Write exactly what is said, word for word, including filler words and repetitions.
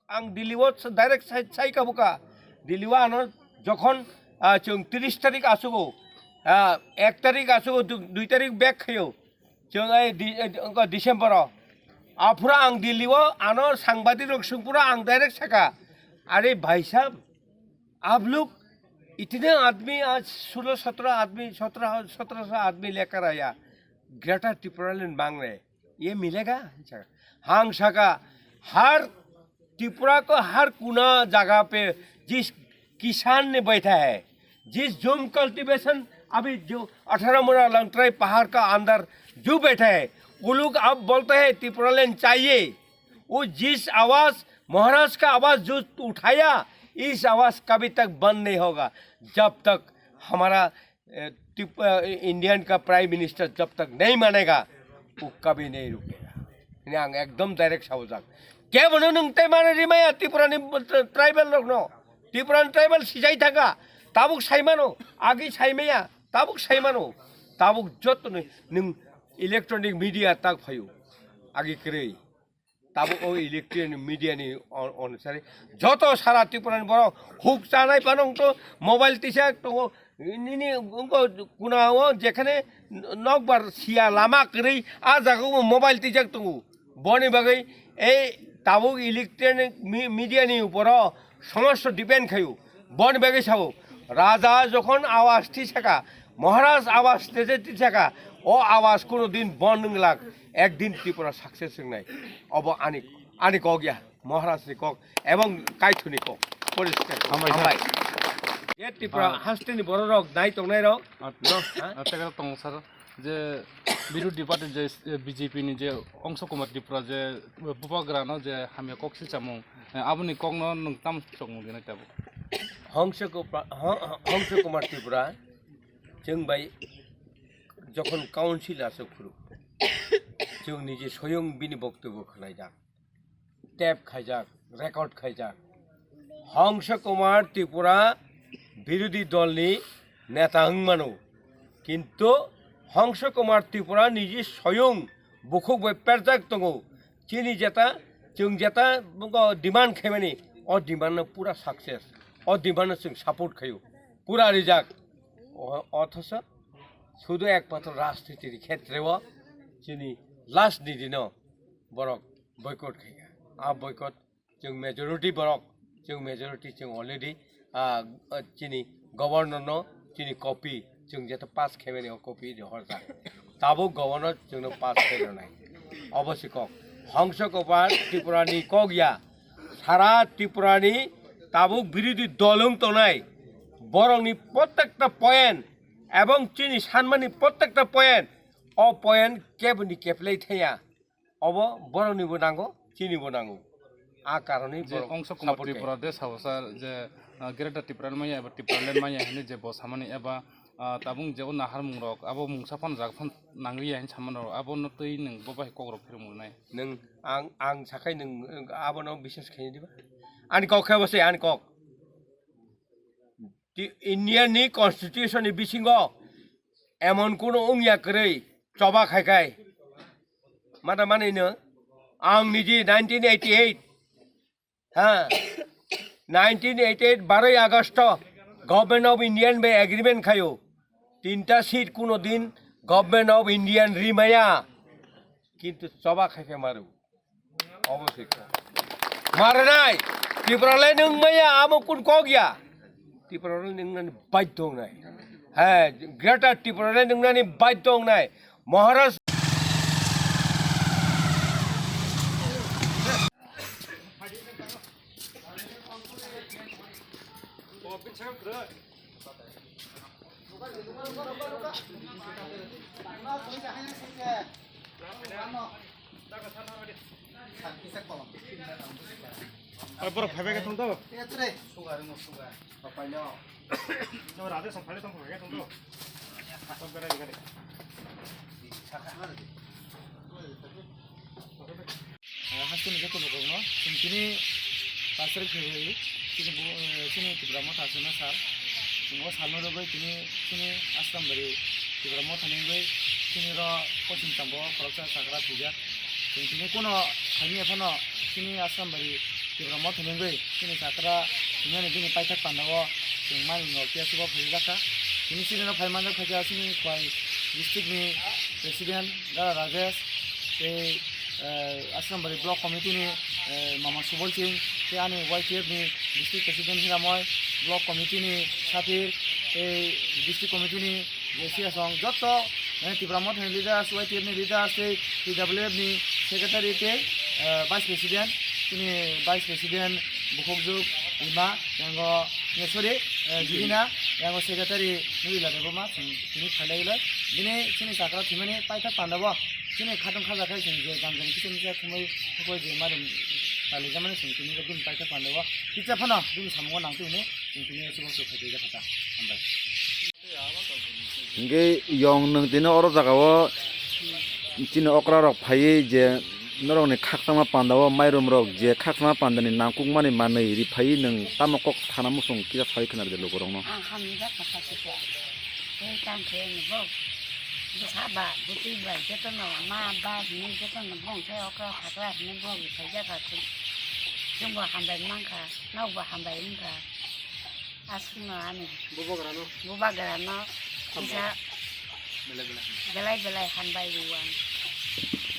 Ang Delhi o direct sai, sai ka buka. Delhi o ano jokhon, ah, chwng tris tarik asugo, ah, ek tarik asugo, du-, dui tarik back khayo. Chwng ai di-, eh, wngkha December o. Aphuru ang Delhi o ano sangbadik rok swngphuru ang direct saka, "Are bhai sahab, आप लोग इतने आदमी, आज सोलह सत्रह आदमी, सत्रह सत्रह सौ आदमी लेकर आया, ग्रेटर टिप्रालैंड मांग रहे, ये मिलेगा?" Hang saka, har Tripura ko har kuna jaga pe jis kisan ne baitha hai, jis jum cultivation abhi jo अठारह मुड़ा लंगट्राई पहाड़ का अंदर जो बैठा है, वो लोग अब बोलते हैं टिप्रालैंड चाहिए। वो जिस आवाज, महाराज का आवाज जो उठाया, इस आवाज कभी तक बंद नहीं होगा, जब तक हमारा, ए, टिप-, ए, इंडियन का प्राइम मिनिस्टर जब तक नहीं मानेगा, वो कभी नहीं रुकेगा। Ini ang ekdom direct saujak. Kebono nwng tei mane rimaya Tripura ni tribal rok no. Tripura ni tribal sijai thaka. Tabuk saimano, agi saimaya, tabuk saimano. Tabuk joto ni nwng electronic media tak phayu. Agi kwrwi. Tabuk o electronic media ni on-, onusari joto sara Tripura ni borok huk chanai phano wngto mobile tisa tongo nini wngko kuna o jekhane nokbar sia lama kwrwi a jaga o mobile tijak tongo. Boni bagwi ei tabuk electronic mi-, media ni uporo somosto depend khayo. Boni bagwi sao, Raja jokhon awas tisaka, Maharaj awas teje tisaka, o awas kuno din bon wng glak, ekdin Tripura success wngnai. Obo ani, ani kok ya, Maharaj ni kok, ebong Kaithoni kok. Poriskar. Hambai, sir. Hambai. Ye Tripura Ah. hasteni bororok nai tongnai rok. At-, No, ha? At-, tei tongo sir. Je birodhi party je, eh, B J P ni je Ongso Kumar Tripura je, eh, bubagrano je hamya kok si chamung, eh, aboni kokno nwng tam chokmung dinai tabuk? Hongso Kupra-, Ho-, Hongso Kumar Tripura, chwng bai jokhon council aswk phuru, chwng nije soyong bini boktobyo khwlaijak. Tape khaijak, record khaijak. Hongso Kumar Tripura birodhi dolni neta wng mano, kintu Hongso Kumar Tripura niji soyung bukhuk bai perjak tongo. Chini jeta, chwng jeta buko demand khaimani, o demand no pura success, o demand no chwng support khaio, pura rijak. O-, othocho sudu ekmatro rajniti ni khetre o chini last ni dino borok boycott khaikha. A boycott chwng majority borok, chwng majority chwng already, ah, ah, chini governor no chini copy chwng jeto pass khaimani o copy rohorjak. Tabuk governor chwngno pass khai rwnai. Obo se kok. Hongso Kumar Tripura ni kok ya. Sara Tripura ni tabuk birodhi dol wng tongnai. Borokni protekta point ebong chini sanmani protekta point, o point keboni keplai thaya. Obo boroknibo nango, chinibo nango. A karonwi je borok Ongso Kumar support khe. Tripura de sao sir je, ah, Greater Tipraland maya eba Tipraland maya hinwi je bo samani eba, ah, tabuk je o naharmung rok abo mungsa phano jaga phano nangwi ya hinwi samano rok abono twi nwng bo bai kok rok phirwng nai. Nwng ang, ang sakhai nwng, nwng abono biswas khaini diba? Ani kok khe bo se ani kok. Ti-, India ni constitution ni bisingo emon kuno wngya kwrwi choba khai khai. Mata manwi no ang niji nineteen eighty eight, ha, nineteen eighty eight baroi August o Government of India bai agreement khaio. Tinta seat kuno din Government of Indian rimaya, kintu choba khaikhe maru. Obo se kha. Maranai, Tripura le nung maya, amo kun kok ya. Tripura le nung nani baidho nai. He, Greater Tripura le nung nani baidho nai. Maharaj. Oi, borok phaibai khe thung to. Rajesh phaibai thung to. Sok berai berai. Hasteni joto lukurokno chwng tini pash tarik February chini bo, eh, chini Tipra Motha Aswkna sal. Chwng o salno rwgwi tini chini Asrambari Tipra Mothani wngwi chini ro Pochim Chambo khoroksa chakra thwijak. Chwng tini kuno phaimya phano chini Asrambari Tipra Mothani wngwi chini chakra thwimani bini paithak pandao chwng mani no khe chuba phaijakha. Tini chini no phai manjak kha chini Khowai district ni president Dara Rajesh tei, eh, Asrambari Block Committee ni, eh, Mama Subol Singh, tei ani Y T F ni District President Hiramoy, Block Committee ni Safir, tei District Committee ni J C Asong, joto, eh, Tipra Motha ni leaders, Y T F ni leaders, tei T W F ni Secretary tei, eh, Vice President, tini Vice President Bukhukjuk Ima, yango, eh, sorry, eh, Juhina, yango Secretary Nurila Debbarma, chwng tini phailai lai. Bini chini chakra thwimani paithak pandao. Chini khatong khaja khe chwng je jam jani kisa misa thumui thukui je marum pali jamani chwng tini bini paithak pandao. Kisa phano bini samungo nang twi hwnwi chwng tini chubo chubo khaijak kha ta. Hambai. Hingke yong nwng tini oro jaga o chini okra rok phaiwi je norok ni khakchangma panda o mairum rok je khakchangma panda ni nangkuk mani manwi ri phaiwi nwng tamo kok sana muchung kisa sai khwna rwdi lukurok no. Ang hamjak kha sakisa. Tei tang khe ni bo bwsa ba bwtwi bai jotono ma ba hinwi jotono bongthai okra thakra hinwi bo khaijak kha chwng. Chwngbo hambai mankha, nokbo hambai wngkha. Aswkno ani bubagrano bubagrano hambai. Kisa belai belai hambai. Belai belai hambai rwo ang.